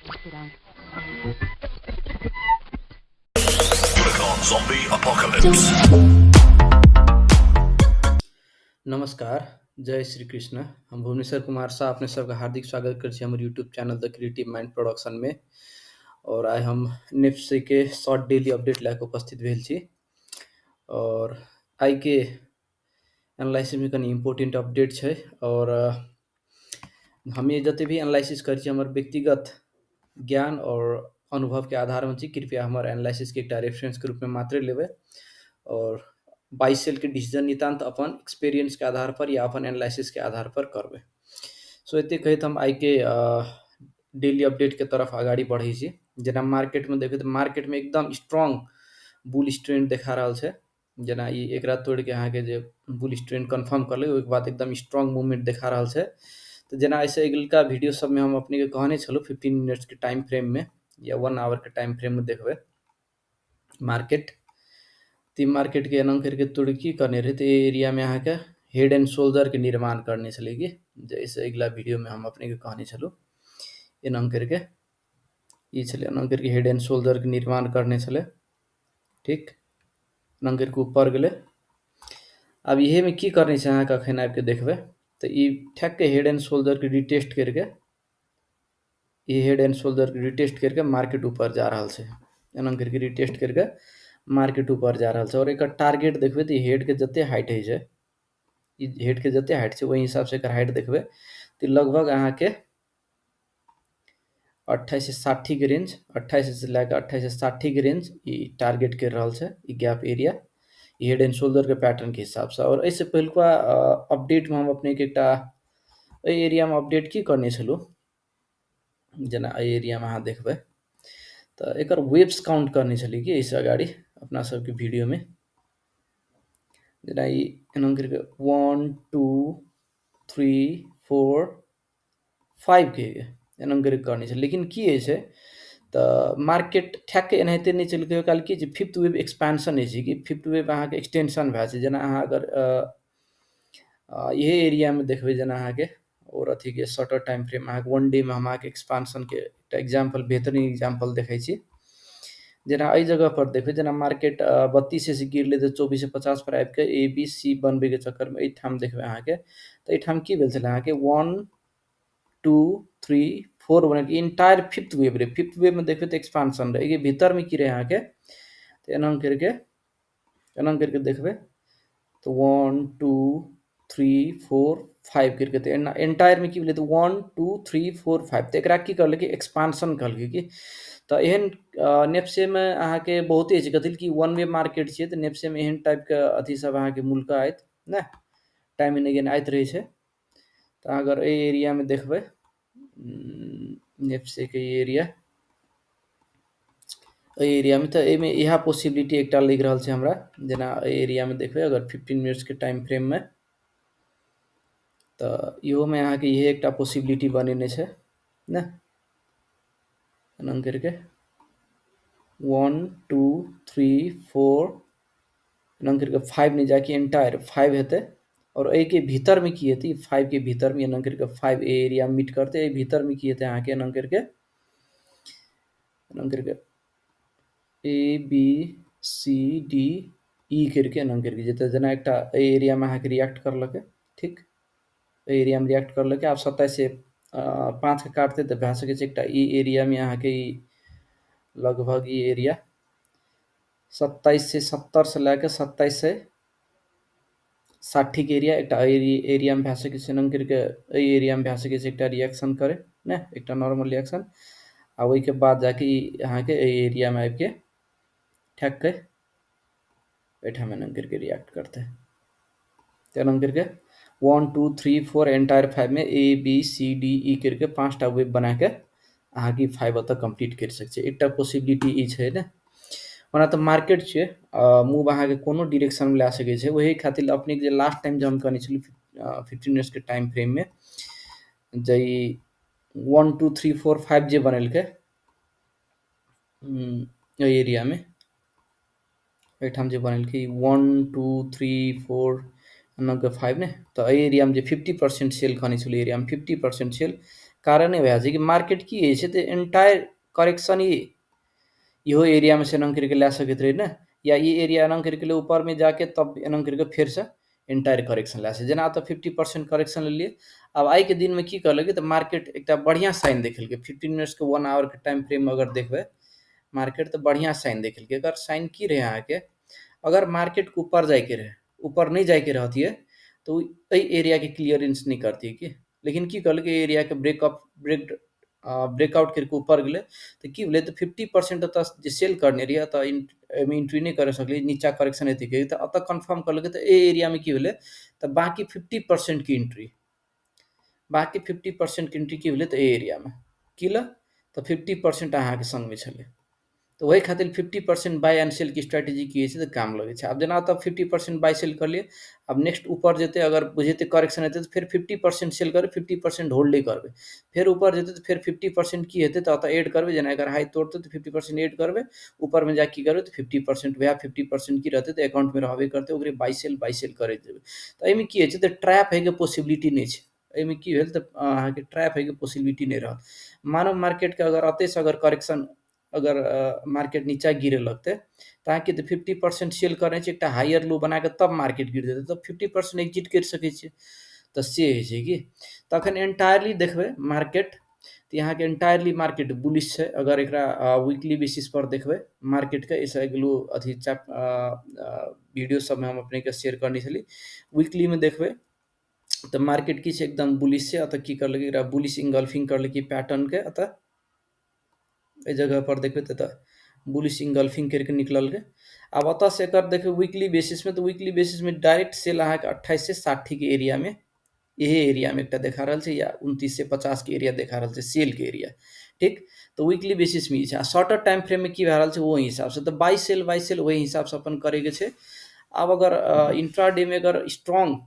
Zombie Apocalypse. नमस्कार, जय श्री कृष्ण। हम भुवनेश्वर कुमार शाह अपने सबके हार्दिक स्वागत करै छी हमर YouTube channel the creative mind production में। और आइ हम नेप्से के शॉर्ट डेली अपडेट लए कऽ उपस्थित भेल छी। और आइ के एनालिसिस में कनि इम्पोर्टेंट अपडेट छै। और हम ये जते भी एनालिसिस करै छी हमर व्यक्तिगत ज्ञान और अनुभव के आधार में छी। कृपया हमर एनालिसिस के एकटा रेफरेंस के रूप में मात्रे लेबै और बाई सेल के डिसीजन नितान्त अपन एक्सपीरियंस के आधार पर या अपन एनालिसिस के आधार पर करबै। सो एते कहैत हम आइ के डेली अपडेट के तरफ अगाडि बढ़ै छी। जेना मार्केट में देखबै तऽ मार्केट में एकदम स्ट्रॉन्ग बुलिश ट्रेंड देखा रहल छै। जेना ई एकरा तोड़ि के अहाँके जे बुलिश ट्रेंड कन्फर्म करलै ओहिके बाद एकदम स्ट्रॉन्ग मूवमेंट देखा रहल छै। तऽ जेना एहिसँ अगिलका वीडियो सबमे हम अपनेके कहने छलहुँ 15 मिनट्स के टाइम फ्रेम में या 1 our के टाइम फ्रेम में देखबै मार्केट। तऽ मार्केट के एना करके तोड़ की करने रहै तऽ एहि एरिया में अहाँके हेड एंड शोल्डर के निर्माण करने छलै कि जे एहिसँ अगिला वीडियो में हम अपनेके कहने छलहुँ। एना करके ई छलै, एना करके हेड एंड शोल्डर के निर्माण करने छलै। ठीक, एना करके ऊपर गेलै। आब इहे में की करने छै अहाँके अखन आबिके देखबै तऽ ई ठेक के हेड एंड शोल्डर के रिटेस्ट करके, ई हेड एंड शोल्डर के रिटेस्ट करके मार्केट ऊपर जा रहल छै। एना करके रिटेस्ट करके मार्केट ऊपर जा रहल छै। और एकर टारगेट देखबै तऽ ई हेड के जते हाइट होइ छै, ई हेड के जते हाइट छै ओहि हिसाब से एकर हाइट देखबै तऽ लगभग अहाँके 2860 के रेंज, 28 से लए कऽ 2860 के रेंज ई टारगेट कर रहल छै। ई गैप एरिया ई हेड एंड शोल्डर के पैटर्न के हिसाब से। और एहिसँ पहिलुका अपडेट में हम अपनेके एकटा एहि एरिया में अपडेट की करने छलहुँ। जेना एहि एरिया में अहाँ देखबै तऽ एकर वेव्स काउंट करने छलियै कि एहिसँ अगाडि अपना सबके वीडियो में। जेना ई एना करके 1 2 3 4 5 के एना करके करने छलै। लेकिन की होइ छै तऽ मार्केट ठेक के एनाहिते नहि चलि कहियो काल की जे फिफ्थ वेव एक्सपेंशन होइ छै कि फिफ्थ वेव अहाँके एक्सटेंशन भए छै। जेना अहाँ अगर इहे एरिया में देखबै जेना अहाँके और अथी के शॉर्टर टाइम फ्रेम अहाँके 1 डे में हम अहाँके एक्सपेंशन के एकटा एग्जाम्पल, बेहतरीन एग्जाम्पल देखै छी। जेना एहि जगह पर देखबै जेना मार्केट 32 से गिरलै तऽ 2450 पर आबिके ए बी सी बनबैके चक्करमे एहिठाम देखबै अहाँके तऽ एहिठाम की भेल छलै अहाँके 1 2 3 4 बनेलकै। इंटायर फिफ्थ वेव रहै। फिफ्थ वेव में देखबै तऽ एक्सपेंशन रहै। एहिके भीतर में की रहै अहाँके तऽ एना करके देखबै तऽ 1 2 3 4 5 करके तऽ एना एंटायर में की भेलै तऽ 1 2 3 4 5 तऽ एकरा की कहलकै एक्सपेंशन कहलकै कि। तऽ एहन नेप्से में अहाँके बहुते छै कथी कि वन वे मार्केट छियै तऽ नेप्से में एहन टाइप के अथी सब अहाँके मुल्का आयत ने, टाइम एंड अगेन आइत रहै छै। तऽ अगर एहि एरिया में देखबै नेप्से के एरिया, एहि एरिया में तऽ एहिमे इएह पॉसिबिलिटी एकटा लागि रहल छै हमरा। जेना एहि एरिया में देखबै अगर 15 मिनट्स के टाइम फ्रेम में तऽ इहोमे अहाँके इहे एकटा पॉसिबिलिटी बनेने छै ने। एना करके 1 2 3 4 एना करके 5 नहि जाकि एंटायर 5 हेतै। और एहिके भीतर में की हेतै 5 के भीतर में एना करके 5 ए एरिया में मीट करतै। एहि भीतर में की हेतै अहाँके एना करके A B C D E करके एना करके जेतै। जेना एकटा एहि एरिया में अहाँके रिएक्ट करलकै, ठीक, एहि एरिया में रिएक्ट करलकै। आब 27 से 5 के काटतै तऽ भए सकै छै एकटा ई एरिया में अहाँके ई लगभग ई एरिया 27 से 70 से लए कऽ 27 से 60 के एरिया एकटा एहि एरिया में भए सकै छै। एना करके एहि एरिया में भए सकै छै एकटा रिएक्शन करे ने, एकटा नॉर्मल रिएक्शन। आ ओहिके बाद जाके ई अहाँके एहि एरिया में आबिके ठेक के एहिठाम एना करके रिएक्ट करतै। तऽ एना करके 1 2 3 4 एंटायर 5 में A B C D E करके 5टा वेव बना के अहाँके 5 ओतऽ कम्प्लीट करि सकै छै। एकटा पॉसिबिलिटी ई छै ने। ओना तऽ मार्केट छै मूव अहाँके कोनो डिरेक्शन में लए सकै छै। ओहि खातिर अपनेके जे लास्ट टाइम जे हम कहने छलियै 15 मिनट्स के टाइम फ्रेम में जे ई 1 2 3 4 5 जे बनेलकै एहि एरिया में एहिठाम जे बनेलकै 1 2 3 4 एना के 5 ने, तऽ एहि एरिया में जे 50% सेल कहने छलियै एरिया में 50% सेल कारणे वएह छै कि मार्केट की होइ छै तऽ एंटायर करेक्शन ई इहो एरियामे से एना करिके लए सकैत रहै ने, या ई एरिया एना करिके ऊपरमे जाके तब एना करिके फेरसँ एंटायर करेक्शन लए सकै। जेना एतऽ 50% करेक्शन लेलियै, आब आइके दिनमे की कहलकै तऽ मार्केट एकटा बढ़िआँ साइन देखेलकै। 15 मिनट्सके 1 आवरके टाइम फ्रेममे अगर देखबै मार्केट तऽ बढ़िआँ साइन देखेलकै। एकर साइन की रहै अहाँके, अगर मार्केटके ऊपर जाइके रहै, ऊपर नहि जाइके रहतियै तऽ एहि एरियाके क्लियरेंस नहि करतियै की, लेकिन की कहलकै एरियाके ब्रेकआउट करके ऊपर गेलै तऽ की भेलै तऽ 50% ओतऽ जे सेल करने रहियै ओतऽ एहिमे एंट्री नहि कर सकलियै, नीचा करेक्शन हेतै तऽ ओतऽ कन्फर्म करलकै। तऽ एहि एरियामे की भेलै तऽ बाकी 50% के एंट्री, बाकी 50% के एंट्री की भेलै तऽ एहि एरियामे की ल तऽ 50% अहाँके सङ्गमे छलै। तऽ ओहि खातिर 50% बाय एंड सेल के स्ट्रेटेजी की होइ छै तऽ काम लगै छै। आब जेना ओतऽ 50% बाय सेल करलियै, आब नेक्स्ट ऊपर जेतै अगर बुझेतै करेक्शन हेतै तऽ फेर 50% सेल करबै, 50% होल्डे करबै, फेर ऊपर जेतै तऽ फेर 50% की हेतै तऽ ओतऽ एड करबै। जेना अगर हाई तोड़तै तऽ 50% एड करबै, ऊपरमे जाके की करबै तऽ 50% वएह 50% की रहतै तऽ अकाउंटमे रहबे करतै, ओकरे बाय सेल करैत जेबै। तऽ एहिमे की होइ छै तऽ ट्रैप होइके पॉसिबिलिटी नहि छै। एहिमे की भेल तऽ अहाँके ट्रैप होइके पॉसिबिलिटी नहि रहत। मानव मार्केटके अगर एतयसँ अगर करेक्शन अगर मार्केट नीचा गिरे लगतै तऽ अहाँके तऽ 50% सेल करने छै, एकटा हायर लो बना कऽ तब मार्केट गिर जेतै, तऽ 50% एग्जिट करि सकै छियै। तऽ से होइ छै कि तखन एंटायरली देखबै मार्केट तऽ यहाँके एंटायरली मार्केट बुलिश छै। अगर एकरा वीकली बेसिस पर देखबै मार्केटके, एहिसँ अगिलो अथी वीडियो सबमे हम अपनेके शेयर करने छली, वीकलीमे देखबै तऽ मार्केट की छै एकदम बुलिश छै। अतः की करलकै एकरा बुलिश इंगल्फिंग करलकै पैटर्नके, अतः एहि जगह पर देखबै तऽ बुलिश इंगल्फिंग करके निकललकै। आब ओतऽ से एकर देखबै वीकली बेसिसमे तऽ वीकली बेसिसमे डायरेक्ट सेल अहाँके 2860 के एरियामे, इहे एरियामे एकटा देखा रहल छै, या 2950 के एरिया देखा रहल छै सेलके एरिया, ठीक। तऽ वीकली बेसिसमे ई छै। आ शॉर्टर टाइम फ्रेममे की भए रहल छै ओहि हिसाबसँ तऽ बाई सेल ओहि हिसाबसँ अपन करैके छै। आब अगर इंट्राडे में अगर स्ट्रॉन्ग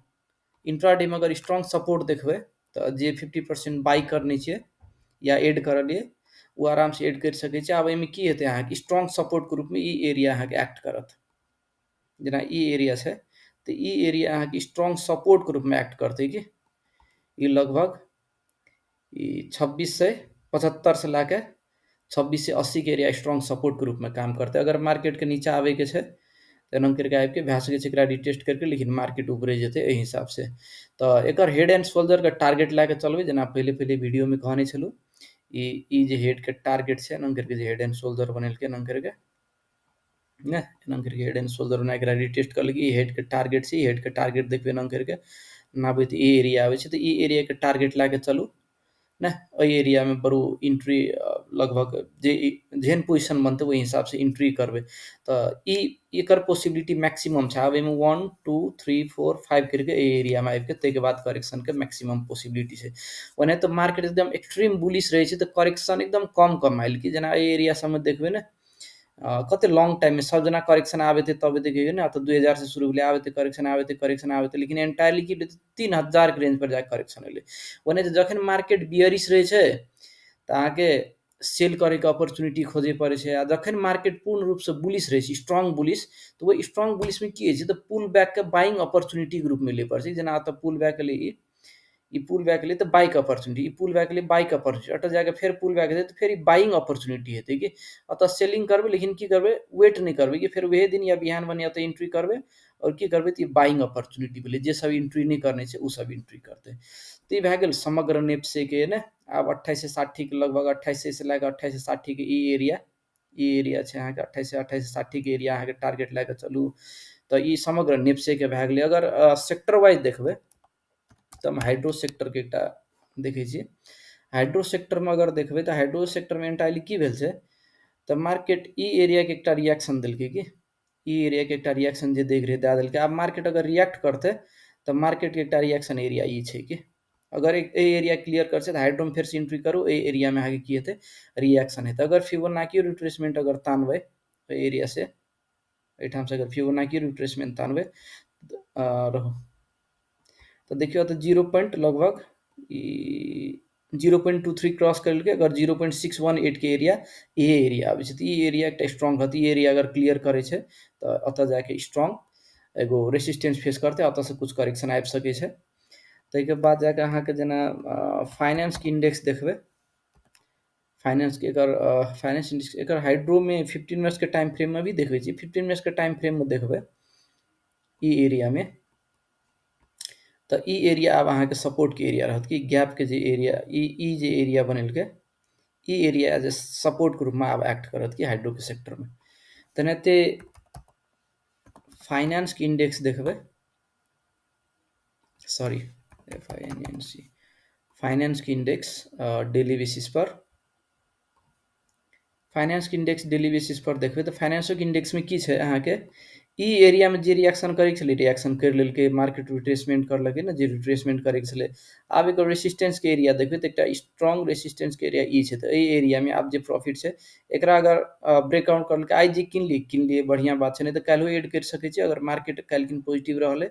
इंट्राडे में अगर स्ट्रॉन्ग सपोर्ट देखबै तऽ जे 50% बाई करने छियै या एड करलियै ओ आरामसँ एड करि सकै छै। आब एहिमे की हेतै अहाँके स्ट्रॉन्ग सपोर्टके रूपमे ई एरिया अहाँके एक्ट करत। जेना ई एरिया छै तऽ ई एरिया अहाँके स्ट्रॉन्ग सपोर्टके रूपमे एक्ट करतै कि ई लगभग ई 2675 से लए कऽ 2680 के एरिया स्ट्रॉन्ग सपोर्टके रूपमे काम करतै। अगर मार्केटके नीचा आबैके छै तऽ एना करिके आबिके भए सकै छै एकरा रिटेस्ट करके, लेकिन मार्केट ऊपरे जेतै एहि हिसाबसँ। तऽ एकर हेड एंड शोल्डरके टारगेट लए कऽ चलबै, जेना पहिले पहिले वीडियोमे कहने छलहुँ ई ई जे हेडके टारगेट छै एना करके जे हेड एंड शोल्डर बनेलकै एना करके ने, एना करके हेड एंड शोल्डर बना एकरा रिटेस्ट करलकै। ई हेडके टारगेट छै, ई हेडके टारगेट देखबै एना करके नाबै तऽ ई एरिया आबै छै, तऽ ई एरियाके टारगेट लए कऽ चलू ने। एहि एरियामे बड़ू एंट्री लगभग जे जेहन पोजिशन बनतै ओहि हिसाबसँ एंट्री करबै तऽ ई एकर पॉसिबिलिटी मैक्सिमम छै। आब एहिमे 1 2 3 4 5 करके एहि एरियामे आबिके ताहिके बाद करेक्शनके मैक्सिमम पॉसिबिलिटी छै। ओना तऽ मार्केट एकदम एक्सट्रीम बुलिश रहै छै तऽ करेक्शन एकदम कम कम आयल कि जेना एहि एरिया सबमे देखबै ने कते लॉन्ग टाइममे सब जेना करेक्शन आबैत तब देखियौ ने, तऽ 2000 से शुरू भेलै, आबैत करेक्शन आबैत करेक्शन आबैत, लेकिन एंटायरली की 3000 के रेंज पर जाके करेक्शन एलै। ओना तऽ जखन मार्केट बियरिश रहै छै तऽ अहाँके सेल करैके अपॉर्चुनिटी खोजै पड़ै छै, आ जखन मार्केट पूर्ण रूपसँ बुलिश रहै छै स्ट्रॉन्ग बुलिश, तऽ ओहि स्ट्रॉन्ग बुलिशमे की होइ छै तऽ पुल बैकके बाइंग अपॉर्चुनिटीके रूपमे लै पड़ै छै। जेना एतऽ पुल बैक एलै, ई पुल बैक एलै तऽ बाइक अपॉर्चुनिटी, ई पुल बैक एलै बाइक अपॉर्चुनिटी, एतऽ जाके फेर पुल बैक एलै तऽ फेर ई बाइंग अपॉर्चुनिटी हेतै कि एतऽ सेलिंग करबै, लेकिन की करबै वेट नहि करबै कि फेर वएह दिन या बिहान बनी एतऽ एंट्री करबै, आओर की करबै तऽ ई बाइंग अपॉर्चुनिटी भेलै, जे सब एंट्री नहि करने छै ओ सब एंट्री करतै। तऽ ई भए गेल समग्र नेप्से के ने। आब 2860 के लगभग 2800 से लए कऽ 2860 के ई एरिया छै अहाँके 2860 के एरिया अहाँके टारगेट लए कऽ चलू। तऽ ई समग्र नेप्से के भए गेलै। अगर सेक्टर वाइज देखबै तऽ हम हाइड्रो सेक्टरके एकटा देखै छियै। हाइड्रो सेक्टरमे अगर देखबै तऽ हाइड्रो सेक्टरमे एंटायरली की भेल छै तऽ मार्केट ई एरियाके एकटा रिएक्शन देलकै कि ई एरियाके एकटा रिएक्शन जे देख रहै दए देलकै। आब मार्केट अगर रिएक्ट करतै तऽ मार्केटके एकटा रिएक्शन एरिया ई छै कि अगर एहि एरिया क्लियर कर छै तऽ हाइड्रोमे फेरसँ एंट्री करू, एहि एरियामे अहाँके की हेतै रिएक्शन हेतै। अगर फिबोनाकी रिट्रेसमेंट अगर तानबै एहि एरियासँ, एहिठामसँ अगर फिबोनाकी रिट्रेसमेंट तानबै रहू तऽ देखियौ तऽ 0. लगभग ई 0.23 क्रॉस करलकै, अगर 0.618 के एरिया इहे एरिया आबै छै तऽ ई एरिया एकटा स्ट्रॉन्ग रहतै। ई एरिया अगर क्लियर करै छै तऽ ओतऽ जाके स्ट्रॉन्ग एगो रेसिस्टेंस फेस करतै, ओतऽसँ कुछ करेक्शन आबि सकै छै। तऽ ताहिके बाद जाके अहाँके जेना फाइनेंसके इंडेक्स देखबै, फाइनेंसके एकर फाइनेंस इंडेक्स एकर हाइड्रोमे 15 मिनट्सके टाइम फ्रेममे भी देखबै छी। 15 मिनट्सके टाइम फ्रेममे देखबै ई एरियामे, तऽ ई एरिया आब अहाँके सपोर्टके एरिया रहत कि गैपके जे एरिया ई जे एरिया बनेलकै ई एरिया एज ए सपोर्टके रूपमे आब एक्ट करत कि हाइड्रोके सेक्टरमे। तेनाहिते फाइनेंसके इंडेक्स देखबै, सॉरी FINNC फाइनेंसके इंडेक्स डेली बेसिस पर, फाइनेंसके इंडेक्स डेली बेसिस पर देखबै तऽ फाइनेंसोके इंडेक्समे की छै अहाँके ई एरियामे जे रिएक्शन करैके छलै रिएक्शन करि लेलकै, मार्केट रिट्रेसमेंट करलकै ने, जे रिट्रेसमेंट करैके छलै। आब एकर रेसिस्टेंसके एरिया देखबै तऽ एकटा स्ट्रॉन्ग रेसिस्टेंसके एरिया ई छै, तऽ एहि एरियामे आब जे प्रॉफिट छै एकरा अगर ब्रेकआउट करलकै, आइ जे किनलियै बढ़िआँ बात छै, नहि तऽ काल्हिओ एड करि सकै छी। अगर मार्केट काल्हिखिन पॉजिटिव रहलै,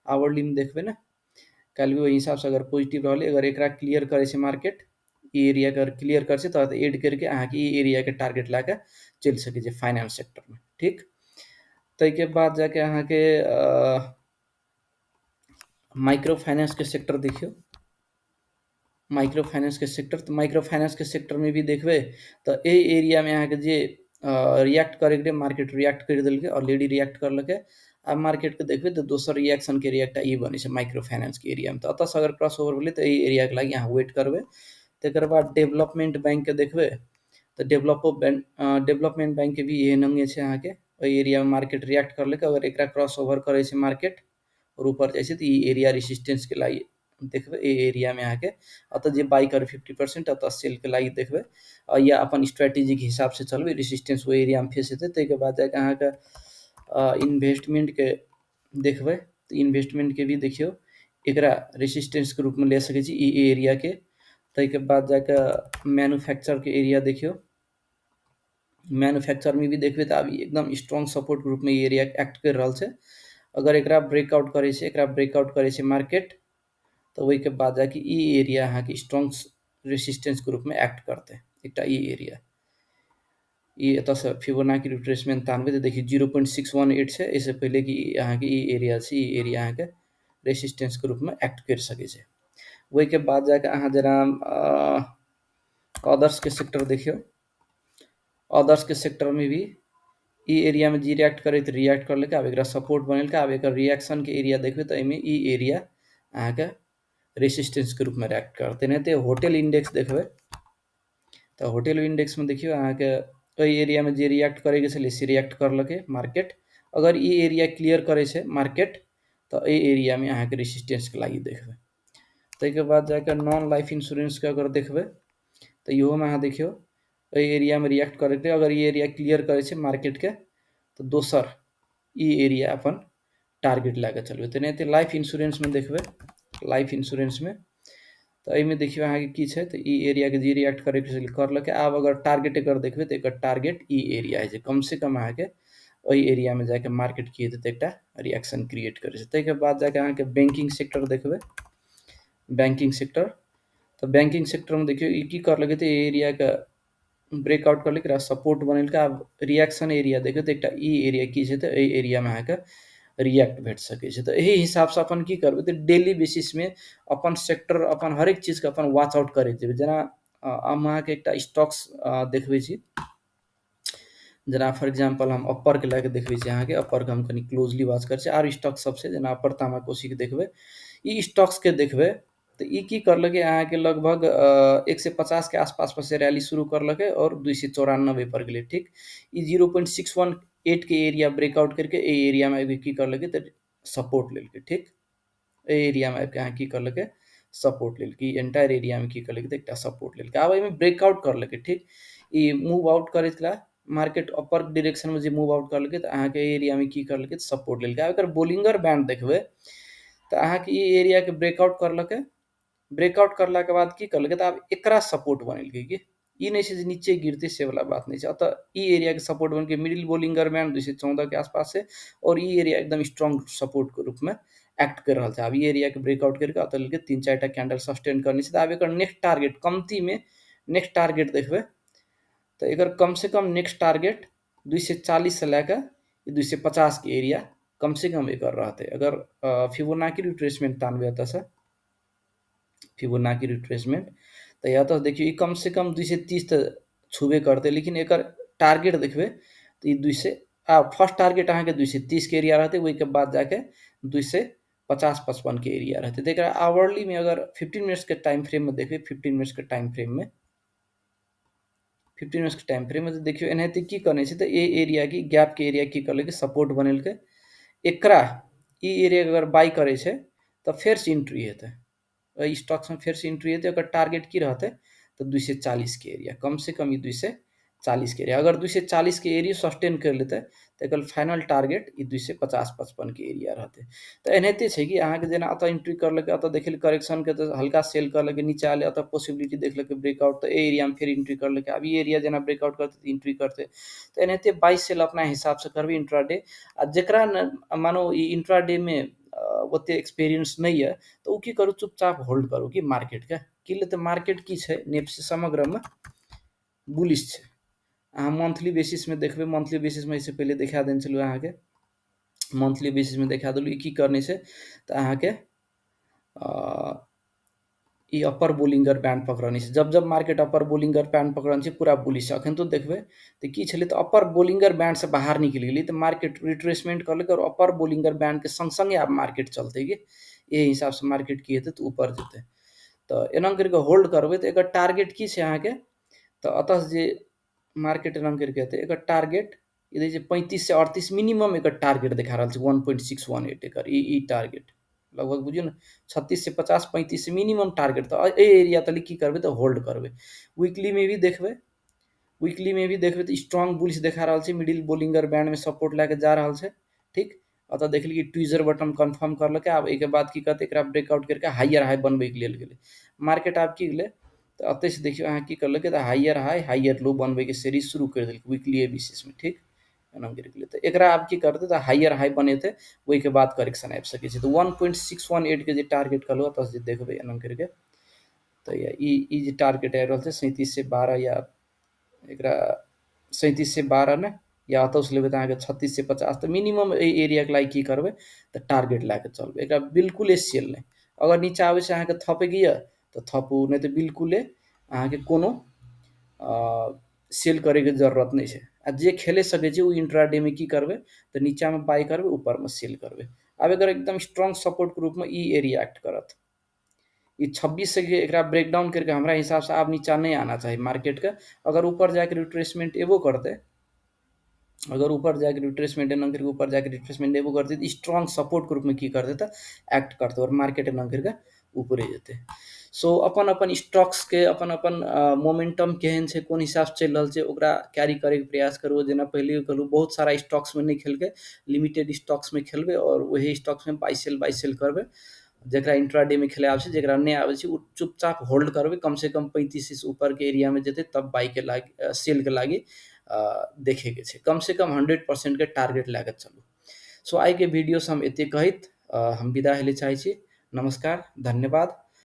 आवरलीमे देखबै ने काल्हि ओहि हिसाबसँ अगर पॉजिटिव रहलै, अगर एकरा क्लियर करै छै मार्केट, ई एरियाके अगर क्लियर करै छै तऽ एड करिके अहाँके ई एरियाके टारगेट लए कऽ चलि सकै छै फाइनेंस सेक्टरमे। ठीक, ताहिके बाद जाके अहाँके माइक्रो फाइनेंसके सेक्टर देखियौ, माइक्रो फाइनेंसके सेक्टर, तऽ माइक्रो फाइनेंसके सेक्टरमे भी देखबै तऽ एहि एरियामे अहाँके जे रिएक्ट करैके रहै मार्केट रिएक्ट करि देलकै, ऑलरेडी रिएक्ट करलकै। आब मार्केटके देखबै तऽ दोसर रिएक्शनके एरिया एकटा ई बनै छै माइक्रो फाइनेंसके एरियामे, तऽ एतऽसँ अगर क्रॉस ओवर भेलै तऽ एहि एरियाके लागि अहाँ वेट करबै। तकर बाद डेवलपमेंट बैंकके देखबै तऽ डेवलपमेंट बैंकके भी एहन छै अहाँके, ओहि एरियामे मार्केट रिएक्ट करलकै, अगर एकरा क्रॉस ओवर करै छै मार्केट और ऊपर जाइ छै तऽ ई एरिया रेसिस्टेंसके लागि देखबै, एहि एरियामे अहाँके एतऽ जे बाई करबै 50% एतऽ सेलके लागि देखबै, या अपन स्ट्रेटेजीके हिसाबसँ चलबै, रेसिस्टेंस ओहि एरियामे फेस हेतै। ताहिके बाद जाके अहाँके इन्वेस्टमेंटके देखबै तऽ इन्वेस्टमेंटके भी देखियौ एकरा रेसिस्टेंसके रूपमे ले सकै छी ई एरियाके। ताहिके बाद जाके मैन्युफैक्चरके एरिया देखियौ, मैन्युफैक्चरमे भी देखबै तऽ आब एकदम स्ट्रॉन्ग सपोर्टके रूपमे ई एरिया एक्ट करि रहल छै। अगर एकरा ब्रेकआउट करै छै, एकरा ब्रेकआउट करै छै मार्केट, तऽ ओहिके बाद जाके ई एरिया अहाँके स्ट्रॉन्ग रेसिस्टेंसके रूपमे एक्ट करतै। एकटा ई एरिया ई एतऽसँ फिबोनाकी रिट्रेसमेंट तानबै तऽ देखियौ 0.618 छै, एहिसँ पहिले कि अहाँके ई एरिया छै, ई एरिया अहाँके रेसिस्टेंसके रूपमे एक्ट करि सकै छै। ओहिके बाद जाके अहाँ जेना अदर्सके सेक्टर देखियौ, अदर्सके सेक्टरमे भी ई एरियामे जे रिएक्ट करै तऽ रिएक्ट करलकै, आब एकरा सपोर्ट बनेलकै। आब एकर रिएक्शनके एरिया देखबै तऽ एहिमे ई एरिया अहाँके रेसिस्टेंसके रूपमे रिएक्ट करतै। तेनाहिते होटल इंडेक्स देखबै तऽ होटल इंडेक्समे देखियौ अहाँके ओहि एरियामे जे रिएक्ट करैके छलै से रिएक्ट करलकै मार्केट। अगर ई एरिया क्लियर करै छै मार्केट तऽ एहि एरियामे अहाँके रेसिस्टेंसके लागि देखबै। ताहिके बाद जाके नॉन लाइफ इंश्योरेंसके अगर देखबै तऽ इहोमे अहाँ देखियौ एहि एरियामे रिएक्ट करैके, अगर ई एरिया क्लियर करै छै मार्केटके तऽ दोसर ई एरिया अपन टारगेट लए कऽ चलबै। तेनाहिते लाइफ इंश्योरेंसमे देखबै, लाइफ इंश्योरेंसमे तऽ एहिमे देखियौ अहाँके की छै, तऽ ई एरियाके जे रिएक्ट करैके छलै करलकै। आब अगर टारगेट एकर देखबै तऽ एकर टारगेट ई एरिया होइ छै, कमसँ कम अहाँके ओहि एरियामे जाके मार्केट की हेतै तऽ एकटा रिएक्शन क्रिएट करै छै। ताहिके बाद जाके अहाँके बैंकिंग सेक्टर देखबै, बैंकिंग सेक्टर, तऽ बैंकिंग सेक्टरमे देखियौ ई की करलकै तऽ ई एरियाके ब्रेकआउट करलकै, एकरा सपोर्ट बनेलकै। आब रिएक्शन एरिया देखबै तऽ एकटा ई एरिया की छै, तऽ एहि एरियामे अहाँके रिएक्ट भेट सकै छै। तऽ एहि हिसाबसँ अपन की करबै तऽ डेली बेसिसमे अपन सेक्टर अपन हरेक चीजके अपन वॉच आउट करैत जेबै। जेना हम अहाँके एकटा स्टॉक्स देखबै छी, जेना फॉर एग्जाम्पल हम अप्परके लए कऽ देखबै छी अहाँके, अप्परके हम कनि क्लोजली वॉच करै छी। आर स्टॉक सब छै जेना अप्पर तामाकोशीके देखबै, ई स्टॉक्सके देखबै तऽ ई की करलकै अहाँके लगभग 150 के आसपास पर से रैली शुरू करलकै और 294 पर गेलै। ठीक, ई 0.618 के एरिया ब्रेकआउट करके एहि एरियामे आबि की करलकै तऽ सपोर्ट लेलकै। ठीक, एहि एरियामे आबिके अहाँ की करलकै सपोर्ट लेलकै, ई एंटायर एरियामे की करलकै तऽ एकटा सपोर्ट लेलकै। आब एहिमे ब्रेकआउट करलकै। ठीक, ई मूव आउट करैत ला मार्केट अपर डायरेक्शनमे जे मूव आउट करलकै तऽ अहाँके एहि एरियामे की करलकै तऽ सपोर्ट लेलकै। आब एकर बोलिंगर बैंड देखबै तऽ अहाँके ई एरियाके ब्रेकआउट करलकै, ब्रेकआउट करलाके बाद की करलकै तऽ आब एकरा सपोर्ट बनेलकै। कि ई नहि छै जे नीचे गिरतै से वला बात नहि छै, एतऽ ई एरियाके सपोर्ट बनेलकै मिडिल बोलिंगर बैंड 214 के आसपास छै और ई एरिया एकदम स्ट्रॉन्ग सपोर्टके रूपमे एक्ट कर रहल छै। आब ई एरियाके ब्रेकआउट करिके एतऽ लेलकै 3-4 टा कैंडल सस्टेन करने छै। तऽ आब एकर नेक्स्ट टारगेट कमतीमे नेक्स्ट टारगेट देखबै तऽ एकर कमसँ कम नेक्स्ट टारगेट 240 से लए कऽ 250 के एरिया कमसँ कम एकर रहतै। अगर फिबोनाकी रिट्रेसमेंट तानबै एतऽसँ फिबोनाकी रिट्रेसमेंट। तऽ एतऽ देखियौ ई कम से कम 230 तऽ छुबे करतै, लेकिन एकर टारगेट देखबै तऽ ई 200 आ फर्स्ट टारगेट अहाँके 230 के एरिया रहतै, ओहिके बाद जाके 250-55 के एरिया रहतै। तऽ एकरा आवरली में अगर 15 मिनट्स के टाइम फ्रेम में देखबै, 15 मिनट्स के टाइम फ्रेम में, 15 मिनट्स के टाइम फ्रेम में तऽ देखियौ एनाहिते की करने छै, तऽ ए एरिया की गैप के एरिया की करलकै, सपोर्ट बनेलकै। एकरा ई एरिया अगर बाई करै छै तऽ फेरसँ एंट्री हेतै, एहि स्टॉक्समे फेरसँ एंट्री हेतै। ओकर टारगेट की रहतै तऽ 240 के एरिया, कम से कम ई 240 के एरिया। अगर 240 के एरिया सस्टेन कर लेतै तऽ एकर फाइनल टारगेट ई 250-55 के एरिया रहतै। तऽ एनाहिते छै कि अहाँके जेना एतऽ एंट्री करलकै, एतऽ देखल करेक्शनके तऽ हल्का सेल करलकै, नीचा आयल, एतऽ पॉसिबिलिटी देखलकै ब्रेकआउट, तऽ एहि एरियामे फेर एंट्री करलकै। आब ई एरिया जेना ब्रेकआउट करतै तऽ एंट्री करतै। तऽ एनाहिते बाई सेल अपना हिसाबसँ करबै इंट्राडे। आ जकरा मानो ई इंट्राडे मे ओते एक्सपीरियंस नहि यऽ तऽ ओ की करू, चुपचाप होल्ड करू कि मार्केटके की ले। तऽ मार्केट की छै, नेप्से समग्रमे बुलिश छै। अहाँ मंथली बेसिसमे देखबै, मंथली बेसिसमे एहिसँ पहिले देखा देने छलहुँ अहाँके, मंथली बेसिसमे देखा देलहुँ ई की करने छै। तऽ अहाँके ई अपर बोलिंगर बैंड पकड़ने छै। जब जब मार्केट अपर बोलिंगर बैंड पकड़ने छै पूरा बुलिश छै। अखन तो देखबै तऽ की छलै, तऽ अपर बोलिंगर बैंडसँ बाहर निकलि गेलै, तऽ मार्केट रिट्रेसमेंट करलकै आओर अपर बोलिंगर बैंडके संग संगे आब मार्केट चलतै कि एहि हिसाबसँ मार्केट की हेतै तऽ ऊपर जेतै। तऽ एना करिकऽ होल्ड करबै तऽ एकर टारगेट की छै अहाँके, तऽ एतऽ जे मार्केट एना करिके हेतै एकर टारगेट ई देखै छै 3538 मिनिमम एकर टारगेट देखा रहल छै 1.618 एकर ई टारगेट लगभग बुझियौ ने 3650 35 मिनिमम टारगेट। तऽ एहि एरिया तक की करबै तऽ होल्ड करबै। वीकली में भी देखबै, वीकली में भी देखबै तऽ स्ट्रॉन्ग बुलिश देखा रहल छै, मिडिल बोलिंगर बैंड में सपोर्ट लए के जा रहल छै। ठीक, एतऽ देखली कि ट्वीजर बटन कन्फर्म करलकै। आब एहिके बाद की करतै, एकरा ब्रेकआउट करके हाइयर हाई बनबैके लेल गेलै मार्केट। आब की गेलै तऽ एतऽसँ देखियौ अहाँ की करलकै, तऽ हाइयर हाई हाइयर लो बनबैके सीरीज शुरू करि देलकै वीकली बेसिसमे। ठीक, एना गिर गेलै तऽ एकरा आब की करतै, तऽ हाइयर हाई बनेतै, ओहिके बाद करेक्शन आबि सकै छै। तऽ 1.618 के जे टारगेट कहलहुँ एतऽ जे देखबै एना करिके तऽ ई जे टारगेट आबि रहल छै 3712 या एकरा 3712 ने, या एतऽसँ लेबै तऽ अहाँके 3650। तऽ मिनिमम एहि एरियाके लागि की करबै तऽ टारगेट लए कऽ चलबै, एकरा बिल्कुले सेल नहि। अगर नीचा आबै छै अहाँके थपैके यऽ तऽ थपू, नहि तऽ बिल्कुले अहाँके कोनो सेल करैके जरूरत नहि छै। आ जे खेले सकै छै ओ इंट्राडे मे की करबै तऽ नीचामे बाई करबै, ऊपरमे सेल करबै। आब एकर एकदम स्ट्रॉन्ग सपोर्टके रूपमे ई एरिया एक्ट करत। ई 26 से एकरा ब्रेकडाउन करके हमरा हिसाबसँ आब नीचा नहि आना चाही मार्केटके। अगर ऊपर जाके रिट्रेसमेंट एबो करतै, अगर ऊपर जाके रिट्रेसमेंट एना करके ऊपर जाके रिट्रेसमेंट एबो करतै तऽ स्ट्रॉन्ग सपोर्टके रूपमे की करतै तऽ एक्ट करतै आओर मार्केट एना करके ऊपरे जेतै। सो अपन अपन स्टॉक्सके अपन अपन मोमेंटम केहन छै, कोन हिसाबसँ चलि रहल छै, ओकरा कैरी करैके प्रयास करू। जेना पहिले कहलहुँ बहुत सारा स्टॉक्समे नहि खेलकै, लिमिटेड स्टॉक्समे खेलबै आओर वही स्टॉक्समे बाई सेल करबै। जकरा इंट्राडे मे खेलै आबै छै, जकरा नहि आबै छै ओ चुपचाप होल्ड करबै, कमसँ कम 35 ऊपरके एरियामे जेतै तब बाईके लागि सेलके लागि देखैके छै। कमसँ कम 100% के टारगेट लए कऽ चलू। सो आइके वीडियोसँ हम एतेक कहैत हम विदा हेलै चाहै छी। नमस्कार, धन्यवाद।